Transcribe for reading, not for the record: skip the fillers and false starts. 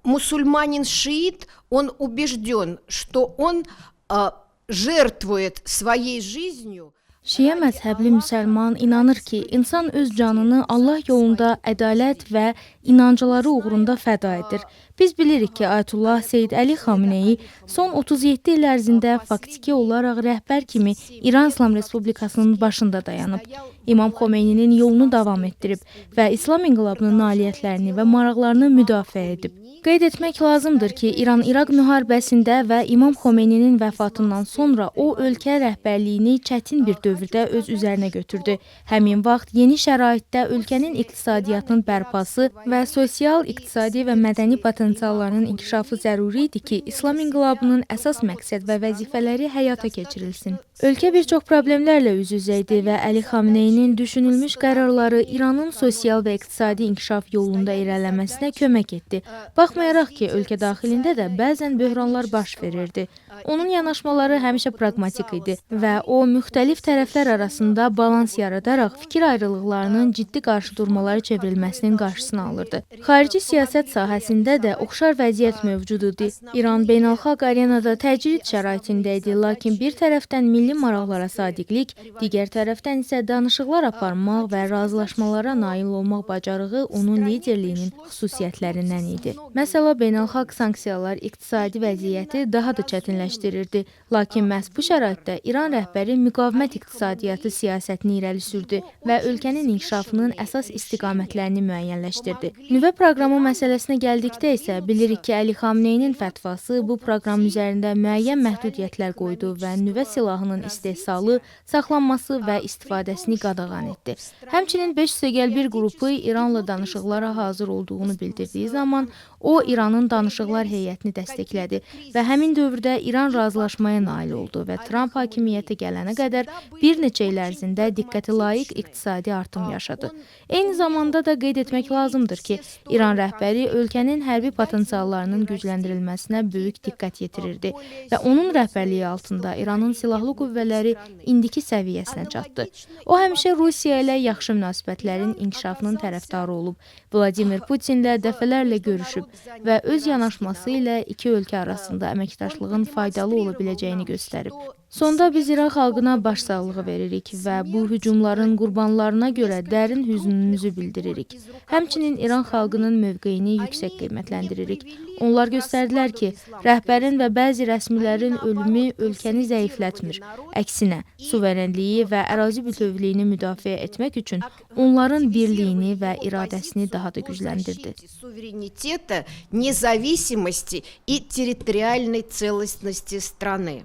Мусульманин-шиит, он убежден, что он жертвует своей жизнью. Şiə məzhəbli müsəlman inanır ki, insan öz canını Allah yolunda ədalət və inancları uğrunda fəda edir. Biz bilirik ki, Ayətullah Seyid Əli Xameneyi son 37 il ərzində faktiki olaraq rəhbər kimi İran İslam Respublikasının başında dayanıb. İmam Xomeyninin yolunu davam etdirib və İslam inqilabının nailiyyətlərini və maraqlarını müdafiə edib. Qeyd etmək lazımdır ki, İran-İraq müharibəsində və İmam Xomeyninin vəfatından sonra o ölkə rəhbərliyini çətin bir dövrdə öz üzərinə götürdü. Həmin vaxt yeni şəraitdə ölkənin iqtisadiyyatının bərpası və sosial, iqtisadi və mədəni potensiallarının inkişafı zəruri idi ki, İslam inqilabının əsas məqsəd və vəzifələri həyata keçirilsin. Ölkə bir çox problemlərlə üz-üzə idi və Əli Xameneyinin düşünülmüş qərarları İranın sosial və iqtisadi inkişaf yolunda irəliləməsinə kömək etdi. Baxmayaraq ki, ölkə daxilində də bəzən böhranlar baş verirdi. Onun yanaşmaları həmişə praqmatik idi və o müxtəlif tərəflər arasında balans yaradaraq fikir ayrılıqlarının ciddi qarşıdurmalara çevrilməsinin qarşısını alırdı. Xarici siyasət sahəsində də oxşar vəziyyət mövcud idi. İran beynəlxalq arenada təcrid şəraitində idi, lakin bir tərəfdən milli maraqlara sadiqlik, digər tərəfdən isə danışıqlar aparmaq və razılaşmalara nail olmaq bacarığı onun liderliyinin xüsusiyyətlərindən idi. Məsələ beynəlxalq sanksiyalar iqtisadi vəziyyəti daha da çətinləşdirirdi. Lakin məhz bu şəraitdə İran rəhbəri müqavimət iqtisadiyyatı siyasətini irəli sürdü və ölkənin inkişafının əsas istiqamətlərini müəyyənləşdirdi. Nüvə proqramı məsələsinə gəldikdə isə bilirik ki, Əli Xameneyinin fətvası bu proqram üzərində müəyyən məhdudiyyətlər qoydu və nüvə silahının istehsalı, saxlanması və istifadəsini qadağan etdi. Həmçinin 5+1 qrupu İranla danışıqlara hazır olduğunu bildirdiyi zaman o İranın danışıqlar heyətini dəstəklədi və həmin dövrdə İran razılaşmaya nail oldu və Tramp hakimiyyətə gələnə qədər bir neçə il ərzində diqqətə layiq iqtisadi artım yaşadı. Eyni zamanda da qeyd etmək lazımdır ki, İran rəhbəri ölkənin hərbi potensiallarının gücləndirilməsinə böyük diqqət yetirirdi və onun rəhbərliyi altında İranın silahlı qüvvələri indiki səviyyəsinə çatdı. O həmişə Rusiya ilə yaxşı münasibətlərin inkişafının tərəfdarı olub. Vladimir Putinlə dəfələrlə görüşüb və öz yanaşması ilə iki ölkə arasında əməkdaşlığın faydalı ola biləcəyini göstərib. Sonda biz İran xalqına başsağlığı veririk və bu hücumların qurbanlarına görə dərin hüznümüzü bildiririk. Həmçinin İran xalqının mövqeyini yüksək qiymətləndiririk. Onlar göstərdilər ki, rəhbərin və bəzi rəsmilərin ölümü ölkəni zəiflətmir. Əksinə, suverenliyi və ərazi bütövlüyünü müdafiə etmək üçün onların birliyini və iradəsini daha da gücləndirdi. Суверенитета, независимости и территориальной целостности страны.